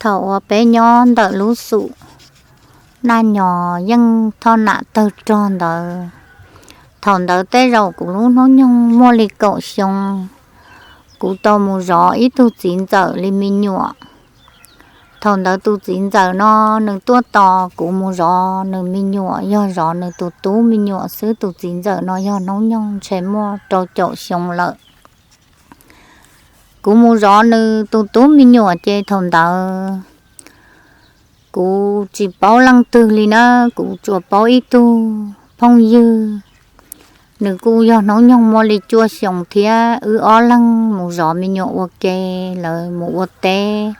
Thaum uas peb nyob ntawm lub xum Naj Nyos Yeej Thoj Nam tawg rog ntawd, thaum ntawd tej zaum kuv lub hnub nyoog muaj li kaum xyoo, kuv tau mus zov ib tug txiv ntxawm li me nyuam. Thaum ntawd tus txiv ntxawm no nws tuaj tos kuv mus zov nws me nyuam, yog zov nws tus tub me nyuam xwb. Tus txiv ntxawm no yog hnub nyoog ntshe muaj rau caum xyoo lawm. Kuv mus zov nws tus tub me nyuam ces thaum ntawd kuv tsis paub leej twg li na, kuv tsuas paub ib tug phooj ywg. Nws kuj yog hnub nyoog muaj li cuaj xyoos thiab, wb ob leeg mus zov me nyuam ua ke, lawv mus ua teb.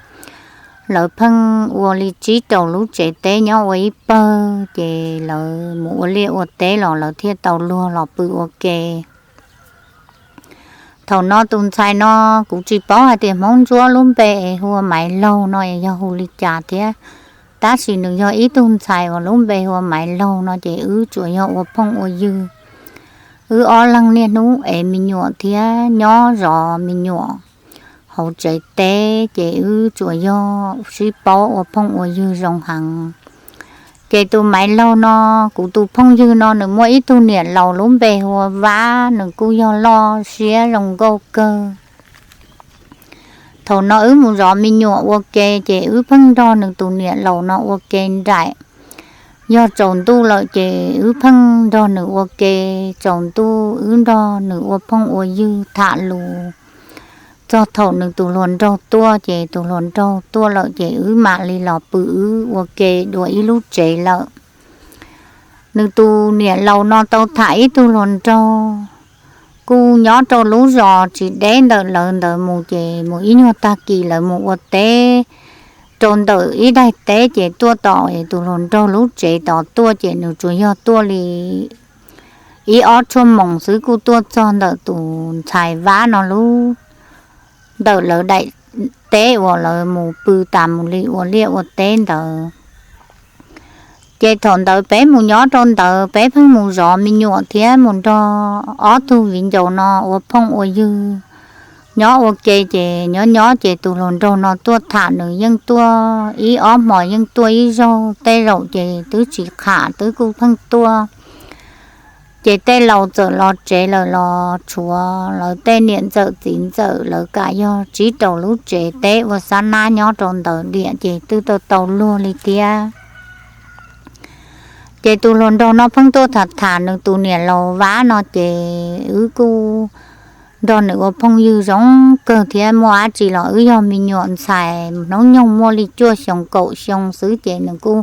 Lawv pheej ua li tsib rau lub tsev teb nyob ua ib pawg, ces lawv mus ua liaj ua teb los lawv thiaj tau luag los pw ua ke. Thaum no tus ntxhais no kuv tsis paub hais tias Hmoob Ntsuab lub npe es hu ua Maiv Laug no es yog hu li cas thiab, tab sis nws yog ib tug ntxhais uas lub npe hu ua Maiv Laug no ces wb tsuas yog ua phooj ua ywg. Wb ob leeg niaj hnub ev me nyuam thiab nyob zov me nyuam hauv tsev teb, ces wb tsuas yog sib paub ua phooj ua ywg zoo heev. Ces tus Maiv Laug no, kuv tus phooj ywg no nws muaj ib tug niam laus lub npe hu ua Vab, nws kuj yog loj siab zoo nkauj kawg. Thaum no wb mus zov me nyuam ua ke ces wb pheej nrog nws tus niam laus no ua ke nraim. Yog tsaus ntuj lawm ces wb pheej nrog nws ua ke, tsaus ntuj wb nrog nws ua phooj ua ywg tham lus. Txog thaum nws tus hluas nraug tuaj ces tus hluas nraug tuaj lawm ces wb mam li los pw wb ua ke dua ib lub tsev lawm. Nws tus niam laus no tau tham ib tug hluas nraug kuj nyob rau lub zos tsis deb ntawm lawv ntawd mus, ces mus ib nyuag tag kis lawv mus ua teb rau ntawm ib daig teb, ces tuaj tom tus hluas nraug lub tsev tod tuaj, ces nws tsuas yog tuaj li ib ob tshuaj moos xwb kuj tuaj txog ntawm tus ntxhais Vab no lub, ntawm lawv daim teb uas lawv mus pw tas mus li ua liaj ua teb ntawd. Ces thaum ntawd peb mus nyob rau ntawd, peb pheej mus zov me nyuam thiab mus nrog ob tug viv ncaus no ua phooj ua ywg nyob ua ke. Ces nyob nyob ces tus hluas nraug no tuaj tham, nws yeej tuaj ib ob hmos yeej tuaj ib zaug, tej zaum ces twb tsis qham twb kuj pheej tuaj. Ces tej laus txawm los tsev lawm los tshuav lawv tej niam ntxawm txiv ntxawm lawv kam yog tsib rau lub tsev teb ua xab nab nyob rau ntawd diam, ces twb tau tau luag li thiab. Ces tus hluas nraug no pheej tuaj tham tham nws tus niam laus Vab no, ces wb kuj nrog nws ua phooj ywg zoo kawg thiab. Muaj dab tsi los wb yog me nyuam ntxhais hnub nyoog muaj li cuaj xyoo kaum xyoo xwb, ces nws kuj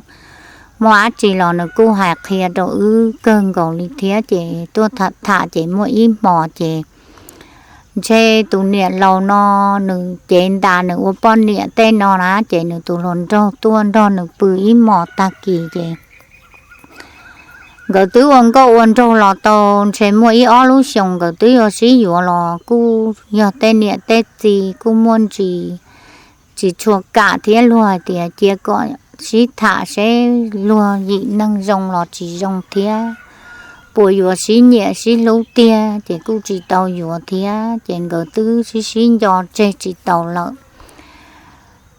muaj dab tsi los nws kuj hais qhia rau wb kawg nkaus li thiab. Ces tuaj tham tham ces muaj ib hmos ces ntshe tus niam laus no nws cev ntas nws ua poj niam tej no na, ces nws tus hluas nraug tuaj nrog nws pw ib hmos tag kis ces nkawd twb ua nkauj ua nraug los tau ntshe muaj ib ob lub xyoos, nkawd twb yuav sib yuav los kuj yog tej niam tej txiv kuj muaj ntsis tsis tshua kam thiab, luag hais tias cia kom sib tham seb luag yim neeg zoo los tsis zoo thiab, puas yuav sib nyiam sib hlub tiag, ces kuj tsis tau yuav thiab, ces nkawd twb sib sib nco tseg tsis taus lawm.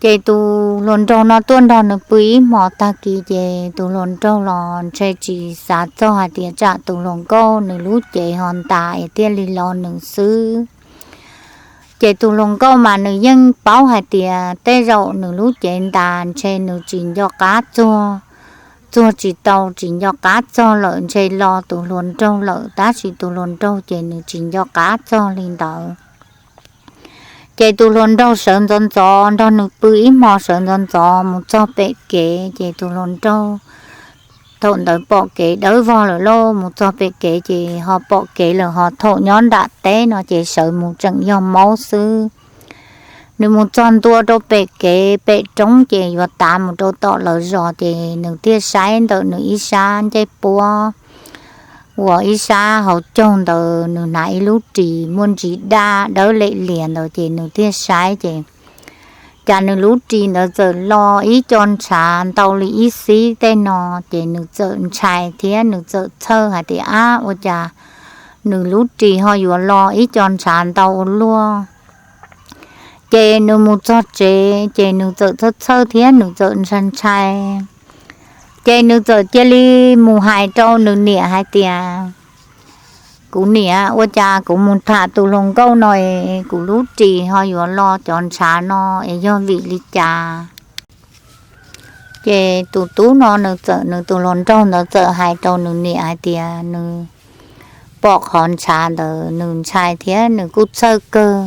Ces tus hluas nraug no tuaj nrog nws pw ib hmos tag kis ces tus hluas nraug los ntshe tsis xav txog hais tias tsam tus hluas nkauj nws lub cev ho ntas es thiaj li los nws xwb. Ces tus hluas nkauj mas nws yeej paub hais tias tej zaum nws lub cev ntas ntshe nws tsis nco qab txog, txuag tsis tau, tsis nco qab txog lawm ntshe los tus hluas nraug lawm, tab sis tus hluas nraug ces nws tsis nco qab txog li ntawd. Ces tus hluas nraug sawv ntxov ntxov nrog nws pw ib hmos, sawv ntxov ntxov mus txog pem kev, ces tus hluas nraug thaum ntawd pom kev dawb vog lawm lauj, mus txog pem kev ces ho pom kev lawm, ho thaum nyob nram teb no ces sawv mus tseem yog maub xwb. Nws mus txog ntua rau pem kev pem roob ces yuav tav mus rau tom lawv zos, ces nws thiaj saib ntawm nws ib sab ncej puab uas ib sab hauv caug ntawd nws hnav ib lub ris muaj ntsis daj dawb lem lias ntawd, ces nws thiaj saib ces cas nws lub ris ntawd txawm lo ib co ntshav ntau li ib xib tej no, ces nws txawm ntshai thiab nws txawm txhawj hais tias, ab, ua cas nws lub ris ho yuav lo ib co ntshav ntau ua luaj. Ces nws mus txog tsev ces nws txawm txhawj txhawj thiab nws txawm ntshai ntshai. Ces nws txawm cia li mus hais rau nws niam hais tias, kuv niam, ua cas kuv mus tham tus hluas nkauj no es kuv lub ris ho yuav lo cov ntshav no es yog vim li cas? Ces tus tub no nws txawm, nws tus hluas nraug ntawd txawm hais rau nws niam hais tias nws pom qhov ntshav ntawd nws ntshai thiab nws kuj txhawj kawg.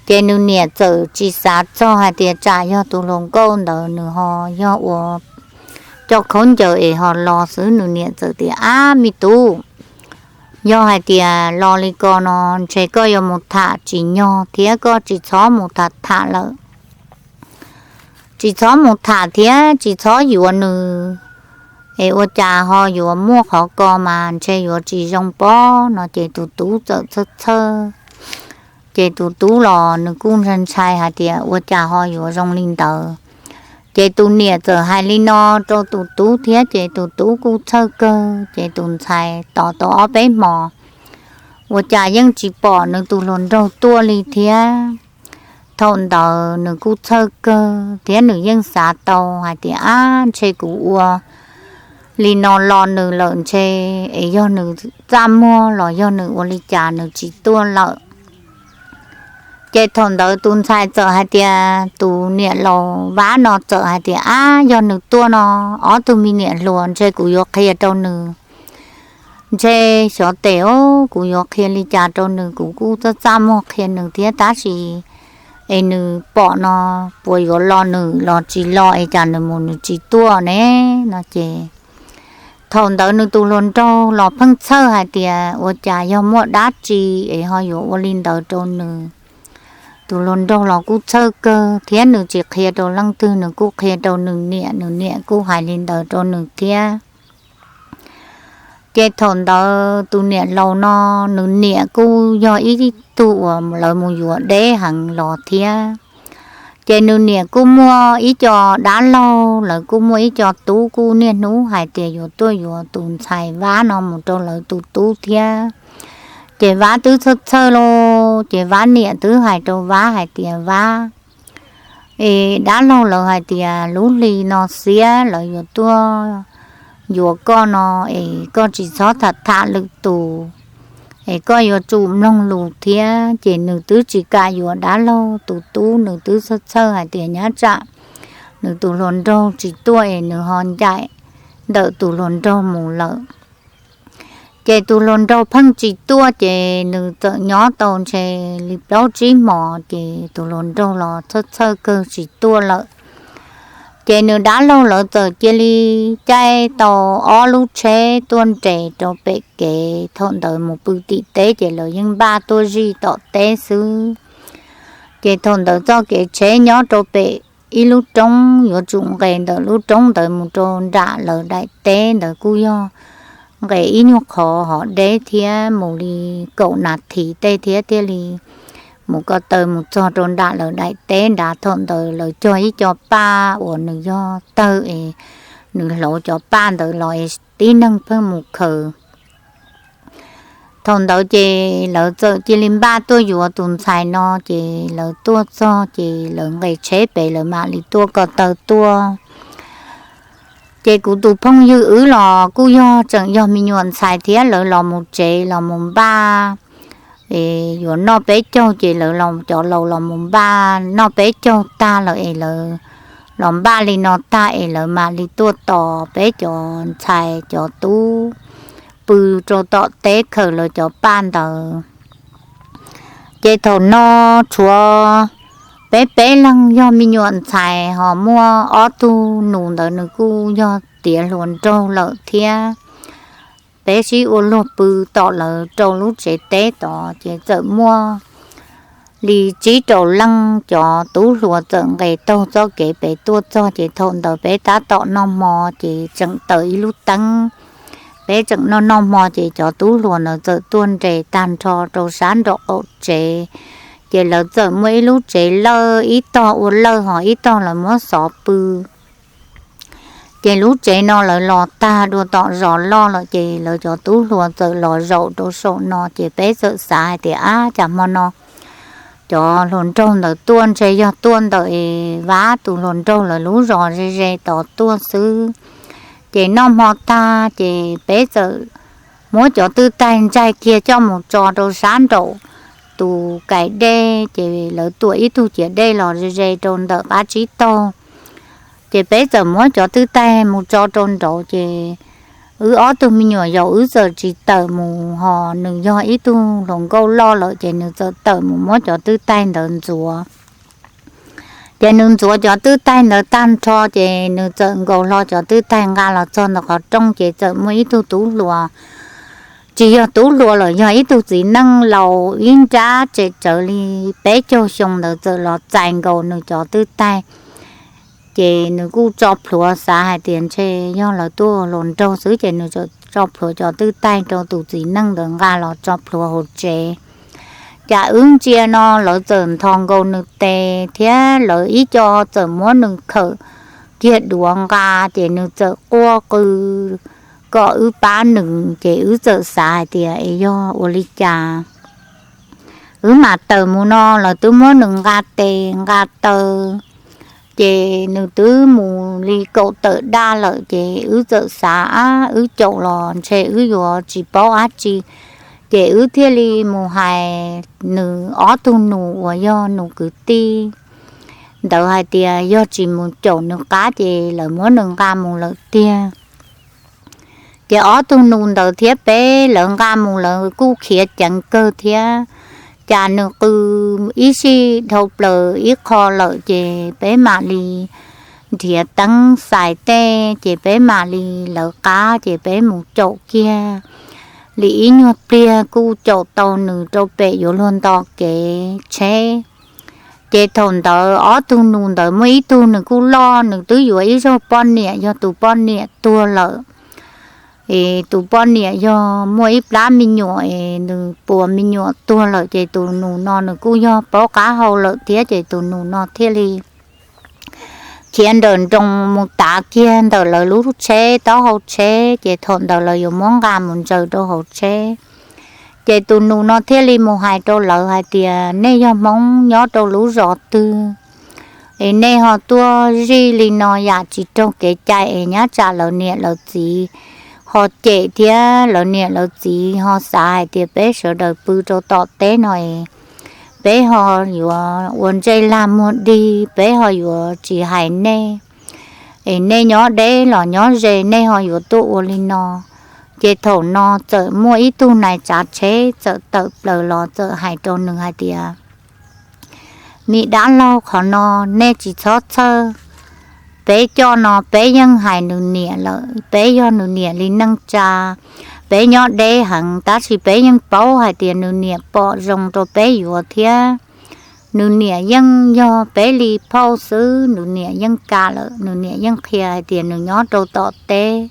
Ces nws niam txawm tsis xav txog hais tias tsam yog tus hluas nkauj ntawd nws ho yog ua coj khaub ncaws es ho los xwb. Nws niam txawm tias, ab me tub, yog hais tias los li ko no ntshe koj yuav mus tham tsis nyog thiab koj tsis txhob mus tham tham lawm. Tsis txhob mus tham thiab tsis txhob yuav nws, es ua cas ho yuav muaj qhov ko mas ntshe yuav tsis zoo pob no. Ces tus tub txawm txhawj txhawj. Ces tus tub los nws kuj ntshai ntshai hais tias ua cas ho yuav zoo li ntawd. Ces tus niam txawm hais li no rau tus tub thiab ces tus tub kuj txhawj kawg. Ces tus ntxhais tos tau ob peb hmos, ua cas yeej tsis pom nws tus hluas nraug tuaj li thiab. Thaum ntawd nws kuj txhawj kawg thiab nws yeej xav tau hais tias, ab, ntshe kuv ua li no los nws lawm ntshe es yog nws txaj muag los yog nws ua li cas nws tsis tuaj lawm. Ces thaum ntawd tus ntxhais txawm hais tias, tus niam laus Vab no txawm hais tias, ab, yog nws tuaj no, ob tug me niam hluas ntshe kuv yuav qhia rau nws. Ntshe xyov tes os, kuv yuav qhia li cas rau nws, kuv kuj txaj txaj muag qhia nws thiab tab sis es nws pom no puas yuav lo nws los tsis lo es cas nws mus nws tsis tuaj ne no. Ces thaum ntawd nws tus hluas nraug los pheej txhawj hais tias ua cas yog muaj dab tsi es ho yuav ua li ntawd rau nws. Tus hluas nraug los kuj txhawj kawg thiab nws tsis qhia rau leej twg, nws kuj qhia rau nws niam, nws niam kuj hais li ntawd rau nws thiab. Ces thaum ntawd tus niam laus no, nws niam kuj yog ib tug uas lawv mus yuav deb heev los thiab. Ces nws niam kuj muaj ib co dab laug, lawv kuj muaj ib co tub kuj niaj hnub hais tias yuav tuaj yuav tus ntxhais Vab no mus rau lawv tus tub thiab. Ces Vab twb txhawj txhawj lauj, ces Vab niam twb hais rau Vab hais tias, Vab, es dab laug lawv hais tias lub hli no xiab lawv yuav tuaj yuav koj no, es koj tsis txhob tham tham lwm tus, es koj yuav tsum mloog lus thiab. Ces nws twb tsis kam yuav dab laug tus tub, nws twb txhawj txhawj hais tias nyab tsam nws tus hluas nraug tsis tuaj es nws ho ncaim ntawm tus hluas nraug mus lawm. Ces tus hluas nraug pheej tsis tuaj, ces nws txawm nyob tau ntshe li plaub tsib hmos, ces tus hluas nraug los txhawj txhawj kawg tsis tuaj lawm. Ces nws dab laug lawv txawm cia li caij tau ob lub tsheb tuaj nres rau pem kev, thaum ntawd mus pw tim teb ces lawv yeej npaj tuaj zij tom teb xwb. Ces thaum ntawd txoj kev tsheb nyob rau pem ib lub roob, yuav tsum nqes ntawm lub roob ntawd mus rau nram lawv daim teb ntawd kuj yog nqes ib nyuag qhov hov deb thiab, mus li kaum nas this tej thiab thiaj li mus ko taw mus txog rau nram lawv daim teb nrad. Thaum ntawd lawv cog ib co paj uas nws yog tawg es nws hlauv cov paj ntawd los es tib neeg pheej mus khaws. Thaum ntawd ces lawv txawm cia li npaj tuaj yuav tus ntxhais no, ces lawv tuaj txog ces lawv nqes tsheb pem lawv mam li tuaj ko taw tuaj. Ces kuv tus phooj ywg wb los kuj yog tseem yog me nyuam ntxhais thiab, lawv los mus tsev los mus npaj, es yuav noj peb caug ces lawv los cov laus los mus npaj noj peb caug tag lawm es lawv los npaj li no tag es lawv mam li tuaj tos peb cov ntxhais cov tub pw rau tom teb khaws lawv cov paj ntawd. Ces thaum no tshuav peb peb leeg yog me nyuam ntxhais, ho muaj ob tug nus ntawd nws kuj yog tiav hluas nraug lawm thiab. Peb sib ua luag pw tom lawv rau lub tsev teb tod, ces txawm muaj li tsib rau leej cov tub hluas txawm nqes taug txoj kev pem tuaj txog. Ces thaum ntawd peb tab tom noj hmo, ces tseem taws ib lub teeb. Peb tseem noj noj hmo, ces cov tub hluas ntawd txawm tuaj nres tag nrho rau sab nraum qaum tsev. Ces lawv txawm muaj ib lub tsev lawj, ib tog ua lawj ho ib tog lawv muab xov pw. Ces lub tsev no lawv los tag dua tom zos loj lawm, ces lawv cov tub hluas txawm los zaum rau saum no. Ces peb txawm xav hais tias, ab, cas hmo no cov hluas nraug ntawd tuaj ntshe yog tuaj ntawm Vab tus hluas nraug lawv lub zos ze ze tod tuaj xwb. Ces noj hmo tag ces peb txawm muab cov twb taig ntsais kiag coj mus tso rau sab nraum tus kais dej, ces lawv tuam ib tug ciav dej los ze ze rau ntawm qab tsib taug. Ces peb txawm muab cov twb taig mus tso rau nraud, ces wb ob tug me nyuam yaus wb txawm tsis tawm mus, ho nws yog ib tug hluas nkauj loj lawm, ces nws txawm tawm mus muab cov twb taig ntawd ntxuav. Ces nws ntxuav cov twb taig ntawd tag nrho, ces nws txawm nkaus hlo cov twb taig nqa los txog ntawm qhov rooj, ces txawm muaj ib tug tub hluas tsis yog tub hluas lawm, yog ib tug txiv neej laus ib nrab tsem tsawv li peb caug xyoo ntawd txawm los txais nkaus nws cov twb taig. Ces nws kuj tso plhuav xav hais tias ntshe yog lawv tuaj hluas nraug xwb, ces nws tso plhuav cov twb taig rau tus txiv neej ntawd nqa los tso plhuav hauv tsev. Cas wb ntsia no lawv txawm nthos nkaus nws tes thiab lawv ib co txawm muab nws khawm kiag duav nqa, ces nws txawm quaj qw kom wb pab nws, ces wb txawm xav hais tias es yog ua li cas wb mam tawm mus no lawv twb muab nws nqa tes nqa taw, ces nws twb mus li kaum tawm daj lawm, ces wb txawm xav ab wb caum los ntshe wb yuav tsis paub dab tsi, ces wb thiaj li mus hais nws ob tug nus uas yog nus kwv tij ntawd hais tias yog tsis mus caum nws qab ces lawv muab nws nqa mus lawm tiag. Ces ob tug nus ntawd thiab peb lawv nqa mus lawv kuj khiav ceev kawg thiab. Cas nws qw ib sij dhau plaws ib qho lawm ces peb mam li nrhiav teeb xais tej ces peb mam li lawv qab ces peb mus caum kiag li ib nyuag pliag kuj caum tau nws rau pem yuav luag nto kev tsheb. Ces thaum ntawd ob tug nus ntawd muaj ib tug nws kuj loj, nws twb yuav ib zaug poj niam, yog tus poj niam tuag lawm. Es tus poj niam yog muaj ib plab me nyuam es nws puas me nyuam tuag lawm, ces tus nus no nws kuj yog paub qab hau lawm thiab, ces tus nus no thiaj li khiav nrawm nroos mus tav kiag ntawm lawv lub tsheb taub hau tsheb, ces thaum ntawd lawv yuav muab nqa mus ntsaws rau hauv tsheb. Ces tus nus no thiaj li mus hais rau lawv hais tias nej yog Hmoob nyob rau lub zos twg es nej ho tuaj zij li no yam tsis raug kev cai es nyab tsam lawv niam lawv txiv ho cem thiab lawv niam lawv txiv ho xav hais tias peb sawv daws pw rau tom teb no es peb ho yuav ua ntsej lag muag dig, peb ho yuav tsis hais nej es nej nyob deb los nyob ze nej ho yuav tuaj ua li no. Ces thaum no txawm muaj ib tug nais tsav tsheb txawm tawm plaws los txawm hais rau nws hais tias me dab laug, qhov no nej tsis txhob txhawj. Peb coj no peb yeej hais nws niam lawm, peb yog nws niam li neej tsa. Peb nyob deb heev tab sis peb yeej paub hais tias nws niam pom zoo rau peb yuav thiab. Nws niam yeej yog peb li phauj xwb, nws niam yeej kam lawm, nws niam yeej qhia hais tias nws nyob rau tom teb.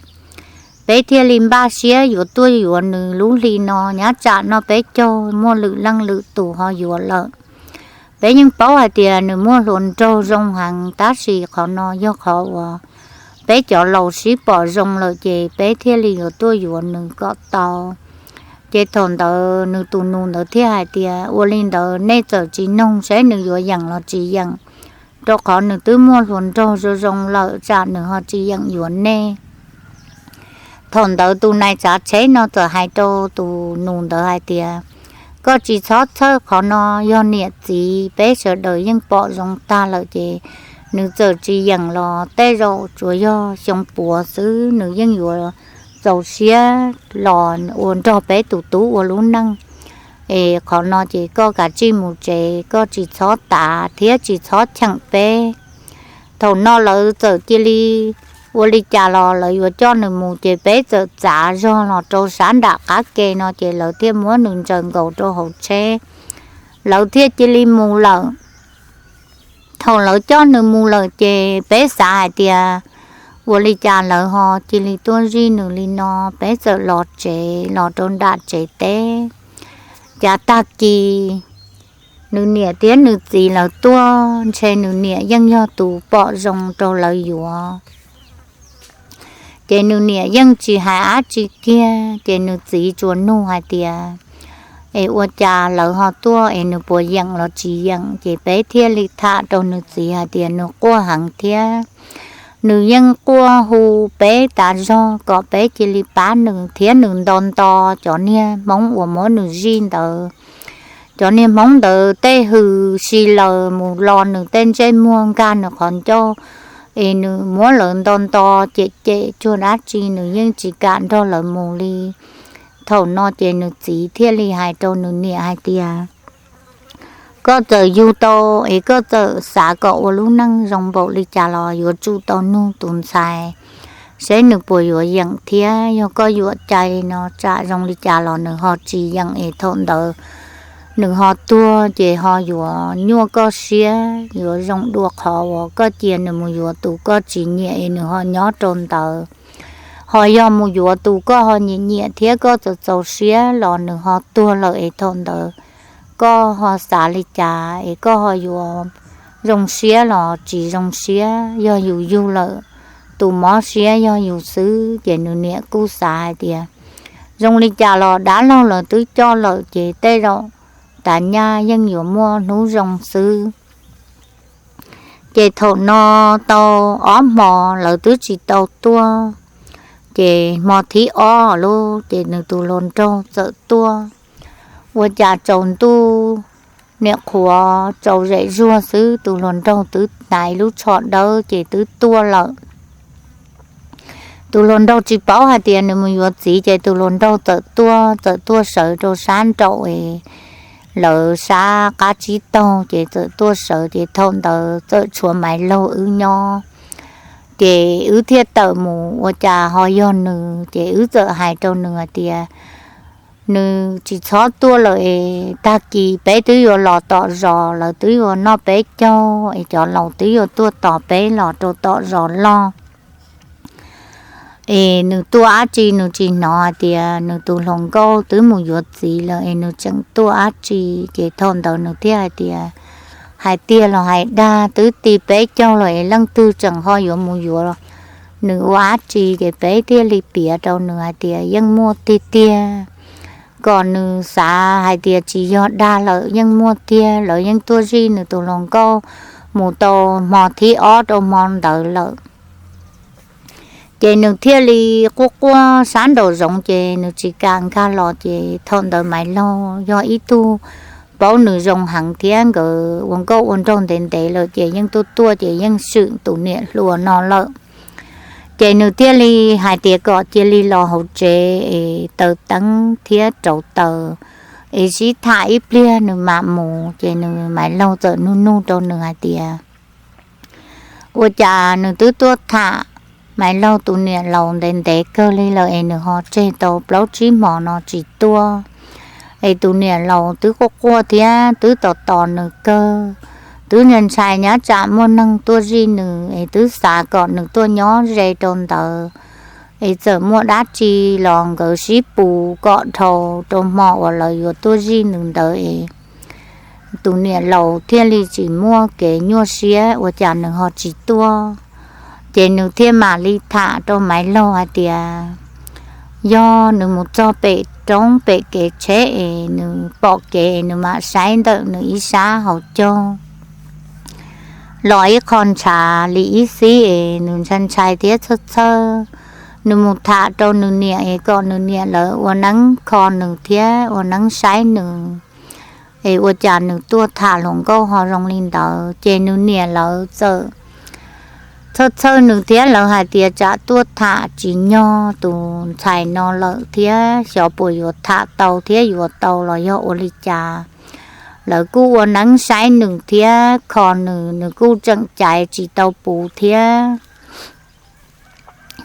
Peb thiaj li npaj siab yuav tuaj yuav nws lub hli no, nyab tsam noj peb caug muaj lwm leej lwm tus ho yuav lawm. Peb yeej paub hais tias nws muaj hluas nraug zoo heev tab sis qhov no yog qhov uas peb cov laus sib pom zoo lawm ces peb thiaj li yuav tuaj yuav nws kom tau. Ces thaum ntawd nws tus nus ntawd thiaj hais tias ua li ntawd nej txawm tsis noog saib nws yuav yeem los tsis yeem, rau qhov nws twb muaj hluas nraug zoo zoo lawm tsam nws ho tsis yeem yuav nej. Thaum ntawd tus nais tsav tsheb no txawm hais rau tus nus ntawd hais tias koj tsis txhob txhawj, qhov no yog niam txiv peb sawv daws yeej pom zoo tag lawm ces nws txawm tsis yeem los tej zaum tsuas yog xyoo puav xwb nws yeej yuav txaus siab los ua nrog peb tus tub ua lub neej. Es qhov no ces koj kav tsij mus tsev, koj tsis txhob tav thiab tsis txhob cheem peb. Thaum no lawv txawm cia li ua li cas los lawv yuav coj nws mus ces peb txawm txav zog los rau sab nram qab ke no ces lawv thiaj muab nws ntsaws nkaus rau hauv tsheb, lawv thiaj cia li mus lawm. Thaum lawv coj nws mus lawm ces peb xav hais tias ua li cas lawv ho cia li tuaj zij nws li no, peb txawm los tsev los rau nram tsev teb. Cas tag kis nws niam thiab nws txiv lawv tuaj ntshe nws niam yeej yog tus pom zoo rau lawv yuav. Ces nws niam yeej tsis hais dab tsi kiag ces nws txiv tsuas nug hais tias es ua cas lawv ho tuaj es nws puas yeem los tsis yeem. Ces peb thiaj li tham rau nws txiv hais tias nws quaj heev thiab nws yeej quaj hu peb tas zog kom peb cia li pab nws thiab nws nto nto cov niag Hmoob uas muab nws zij ntawd. Cov niag Hmoob ntawd tej hws si laws mus lo nws tej ntsej muag, nkag nws qhov ncauj, es nws muab lawv nto nto cem cem cuag dab tsi nws yeej tsis kam nrog lawv mus li. Thaum no ces nws txiv thiaj li hais rau nws niam hais tias, koj txawm yug tau es koj txawm xav kom ua lub neej zoo npaum li cas los yuav tsum tau nug tus ntxhais seb nws puas yuav yeem thiab. Yog koj yuam cai no tsam zoo li cas los nws ho tsis yeem es thaum ntawd nws ho tuag ces ho yuav nyuaj koj siab, yuav zoo dua qhov uas koj cia nws mus yuav tus koj tsis nyiam es nws ho nyob rau ntawd. Ho yog mus yuav tus koj ho nyiam nyiam thiab koj txaus txaus siab los nws ho tuag lawm es thaum ntawd koj ho xav li cas es koj ho yuav zoo siab los tsis zoo siab. Yog yus yug lawm, tus mob siab yog yus xwb. Ces nws niam kuj xav hais tias zoo li cas los dab laug lawv twb coj lawm ces tej zaum tas nyaj yeej yuav muaj hnub zoo xwb. Ces thaum no tau ob hmo lawv twb tsis tau tuaj, ces hmo thib ob lub ces nws tus hluas nraug txawm tuaj. Ua cas tsaus ntuj niam qhuav tsaus zem zuag xwb tus hluas nraug twb hnav lub tsho dawb ces twb tuaj lawm. Tus hluas nraug tsis paub hais tias nws mus yuav txiv ces tus hluas nraug txawm tuaj, txawm tuaj sawv rau sab nraum es lawv sab qab tsib taug ces txawm tuaj sawv ces thaum ntawd txawm tshuav Maiv Laug wb nyob. Ces wb thiaj tawm mus ua cas ho yog nws ces wb txawm hais rau nws hais tias nws tsis txhob tuaj lawm es tag kis peb twb yuav los tom zos, lawv twb yuav noj peb caug es cov laus twb yuav tuaj tos peb los rau tom zos loj. Es nws tuaj dab tsi nws tsis hnov hais tias nws tus hluas nkauj twb mus yuav txiv lawm es nws tseem tuaj dab tsi. Ces thaum ntawd nws thiaj hais tias, hais tiag los hais dag, twb ti peb caug lawm es leej twg tseem ho yuav mus yuav nws ua dab tsi? Ces peb thiaj li piav rau nws hais tias yeej muaj tiag tiag, kom nws xav hais tias tsis yog dag lawm, yeej muaj tiag, lawv yeej tuaj zij nws tus hluas nkauj mus tau hmo thib ob rau hmo ntawd lawm. Ces nws thiaj li quaj quaj sab nraum zoov ces nws tsis kam nkag los. Ces thaum ntawd Maiv Laug yog ib tug paub nws zoo heev thiab nkawd ua nkauj ua nraug ntev ntev lawm ces yeej tuaj tuaj ces yeej swm tus niam hluas no lawm. Ces nws thiaj li hais tias kom cia li los hauv tsev es taws teeb thiab rauv taws es sib tham ib pliag nws mam mus. Ces nws Maiv Laug txawm nug nug rau nws hais tias, ua cas nws twb tuaj tham Maiv Laug tus niam laus ntev ntev kawg li lawm es nws ho tseg tau plaub tsib hmo no tsis tuaj? Es tus niam laus twb quaj quaj thiab twb tos tos nws kawg, twb ntshai ntshai nyab tsam muaj neeg tuaj zij nws es twb xav kom nws tuaj nyob ze rau ntawd. Es txawm muaj dab tsi los nkawd sib pus kom dhau rau hmo uas lawv yuav tuaj zij nws ntawd es tus niam laus thiaj li tsis muaj kev nyuaj siab ua cas nws ho tsis tuaj. Ces nws thiaj mam li tham rau Maiv Laug hais tias yog nws mus txog pem roob pem kev tsheb es nws pom kev es nws mam saib ntawm nws ib sab hauv caug los ib qho ntshav li ib xib es nws ntshai ntshai thiab txhawj txhawj. Nws mus tham rau nws niam es kom nws niam lawv ua neeb kho nws thiab ua neeb saib nws, es ua cas nws tuaj tham hluas nkauj ho zoo li ntawd. Ces nws niam lawv txawm txhawj txhawj nws thiab lawv hais tias tsam tuaj tham tsis nyog tus ntxhais no lawm thiab xyov puas yuav tham tau thiab yuav tau los yog ua li cas. Lawv kuj ua neeb saib nws thiab kho nws, nws kuj tseem caiv tsis tau puv thiab.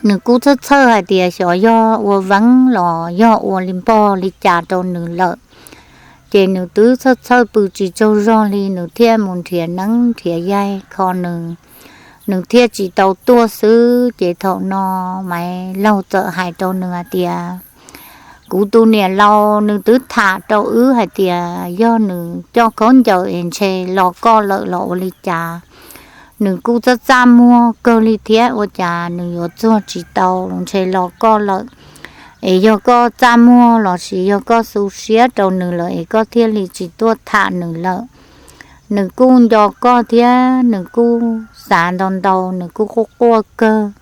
Nws kuj txhawj txhawj hais tias xyov yog ua veeb los yog ua li npog li cas rau nws lawm. Ces nws twb txhawj txhawj pw tsis tsaug zog li, nws thiaj mus nrhiav neeb nrhiav yaig kho nws, nws thiaj tsis tau tuaj xwb. Ces thaum no Maiv Laug txawm hais rau nws hais tias, kuv tus niam laus nws twb tham rau wb hais tias yog nws coj khaub ncaws es ntshe los koj lawm los ua li cas. Nws kuj txaj txaj muag kawg li thiab ua cas nws yuav txuag tsis tau, ntshe los koj lawm. es yog koj txaj muag lossis yog koj xu siab rau nws lawm es koj thiaj li tsis tuaj tham nws lawm. Nws kuj nco koj thiab nws kuj xav ntau ntau, nws kuj quaj quaj kawg.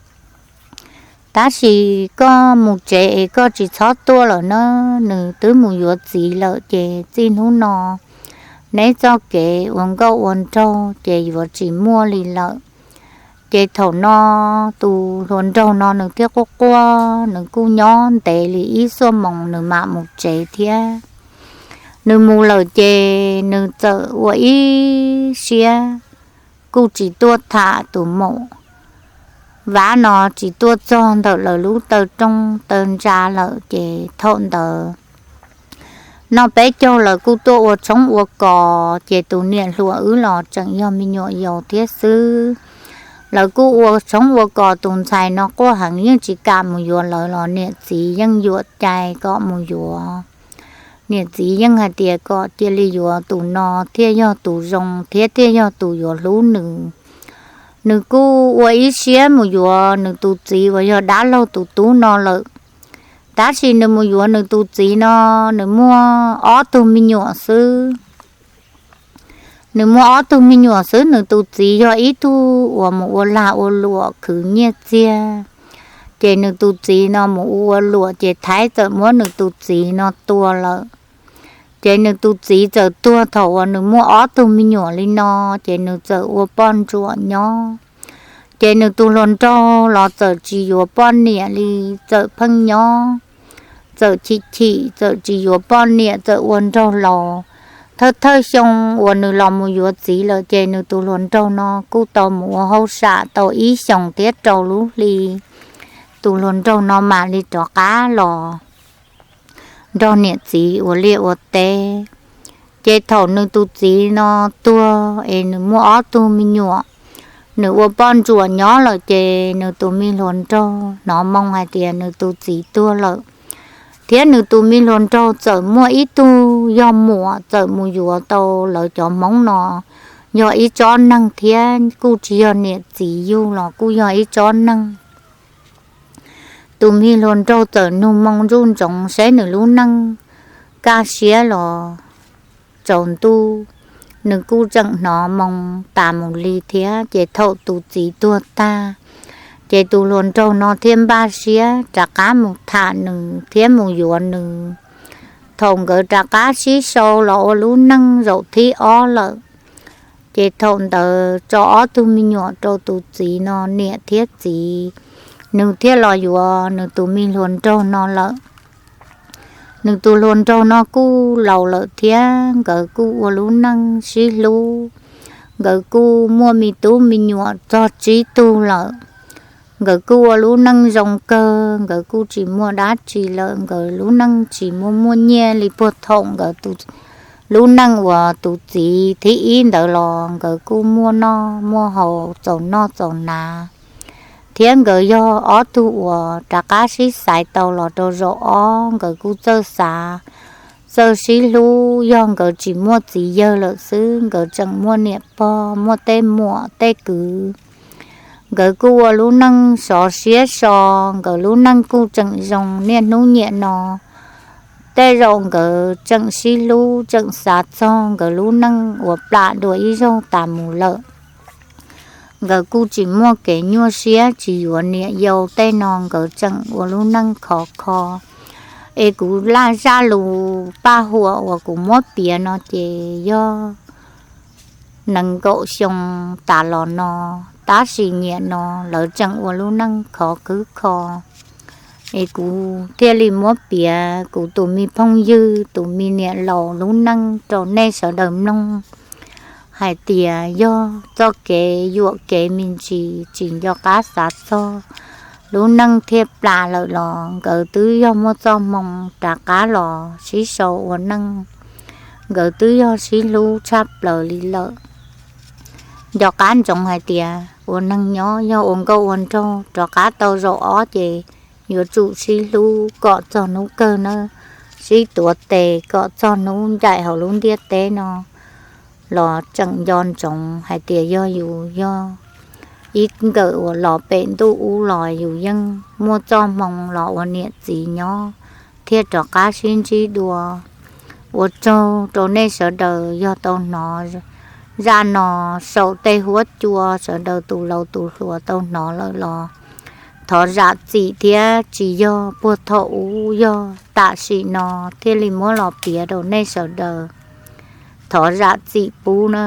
Tab sis koj mus tsev es koj tsis txhob tuaj lawm na, nws twb mus yuav txiv lawm ces txij hnub no neb txoj kev ua nkauj ua nraug ces yuav tsis muaj li lawm. Ces thaum no tus hluas nraug no nws thiaj quaj quaj, nws kuj nyob ntev li ib xuab moos nws mam mus tsev thiab. Nws mus lawm ces nws txawm ua ib siab kuj tsis tuaj tham tus maum Vab no, tsis tuaj txog ntawm lawv lub taw rooj taw ntsa lawm. Ces thaum ntawd noj peb caug lawv kuj tuaj ua tshoob ua kos, ces tus niam hluas wb los tseem yog me nyuam yaus thiab xwb. Lawv kuj ua tshoob ua kos, tus ntxhais no quaj heev yeej tsis kam mus yuav lawv los niam txiv yeej yuam cai kom mus yuav. Niam txiv yeej hais tias kom cia li yuav tus no thiaj yog tus zoo thiab thiaj yog tus yuav hlub nws. Nws kuj ua ib siab mus yuav nws tus txiv uas yog dab laug tus tub no lawm. Tab sis nws mus yuav nws tus txiv no, nws muaj ob tug me nyuam xwb. Nws muaj ob tug me nyuam xwb, nws tus txiv yog ib tug uas mus ua lag ua luam khwv nyiaj txiag. Ces nws tus txiv no mus ua luam ces Thaib txawm muab nws tus txiv no tua lawm. Ces nws tus txiv txawm tuag thaum uas nws muaj ob tug me nyuam li no, ces nws txawm ua poj ntsuam nyob. Ces nws tus hluas nraug los txawm tsis yuav poj niam li, txawm pheej nyob, txawm chim chim, txawm tsis yuav poj niam, txawm ua nraug laus. Thawj thawj xyoo uas nws los mus yuav txiv lawm ces nws tus hluas nraug no kuj tau mus ua hauj sam tau ib xyoos thiab rau lub hli, tus hluas nraug no mam li rov qab los nrog niam txiv ua liaj ua teb. Ces thaum nws tus txiv no tuag es nws muaj ob tug me nyuam, nws ua poj ntsuam nyob lawm ces nws tus me hluas nraug hnov moo hais tias nws tus txiv tuag lawm, thiab nws tus me hluas nraug txawm muaj ib tug yog muam txawm mus yuav tau lawv cov Hmoob no, yog ib tsob neeg thiab kuj tsis yog niam txiv yug los kuj yog ib tsob neeg. Tus me hluas nraug txawm nug moo ntsuj ntsoov saib nws lub neej kaj siab los tsaus ntuj, nws kuj tseem hnov moo tas mus li thiab. Ces thaum tus txiv tuag tag, ces tus hluas nraug no thiaj npaj siab rov qab mus tham nws thiab mus yuav nws. Thaum nkawd rov qab sib sau los ua lub neej zaum thib ob lawm, ces thaum ntawd tso ob tug me nyuam rau tus txiv no niam thiab txiv, nws thiaj los yuav nws tus me hluas nraug no lawm. Nws tus hluas nraug no kuj laus lawm thiab, nkawd kuj ua lub neej sib hlub. Nkawd kuj muaj me tub me nyuam txog tsib tug lawm. Nkawd kuj ua lub neej zoo kawg, nkawd kuj tsis muaj dab tsi lawm, nkawd lub neej tsis muaj muaj nyiaj li puag thaum nkawd tus lub neej uas tus txiv thib ib ntawd los nkawd kuj muaj noj muaj haus txaus noj txaus hnav, thiab nkawd yog ob tug uas rov qab sib xaiv tau los rau zaum ob, nkawd kuj txawj xav, txawj sib hlub, yog nkawd tsis muaj txiv yawg lawm xwb, nkawd tseem muaj niam pog, muaj tej muam tej kwv. Nkawd kuj ua lub neej sov siab so, nkawd lub neej kuj tseem zoo niaj hnub niaj no. Tej zaum nkawd tseem sib hlub, tseem xav txog nkawd lub neej uas plam dua ib zaug tas mus lawm. Nkawd kuj tsis muaj kev nyuaj siab, tsis yuav niam yau tej no, nkawd tseem ua lub neej khov kho. Es kuv laj zaj lus paj huam uas kuv muab piav no ces yog nees nkaum xyoo tas los no, tab sis niam no lawv tseem ua lub neej khov khwb kho. Es kuv thiaj li muab piav kuv tus me phooj ywg, tus me niam laus lub neej rau nej sawv daws mloog hais tias yog txoj kev yuam kev me ntsis tsis nco qab xav txog, lub neej thiaj plam lawm los nkawd twb yog muaj txoj hmoo rov qab los sib sau ua neej, nkawd twb yog sib hlub tshaj plaws li lawm. Nco qab ntsoov hais tias ua neeg nyob yog ua nkauj ua nraug, rov qab tau zaum ob ces yuav tsum sib hlub kom txog hnub kawg nawb, sib tuav tes kom txog hnub ncaim hauv lub ntiaj teb no los tseem nco ntsoov hais tias yog yus yog ib nkawm uas los pem ntuj ub los yus yeej muaj txoj hmoo los ua niam txiv nyob thiab rov qab sib ntsib dua. Ua tsaug rau nej sawv daws yog tau hnov zaj no saum tej huab cua, sawv daws tus laus tus hluas tau hnov lawm los thov zam txim thiab tsis yog puag thaum ub, yog tam sim no thiaj li muab los piav rau nej sawv daws. Thov zam txim pub na.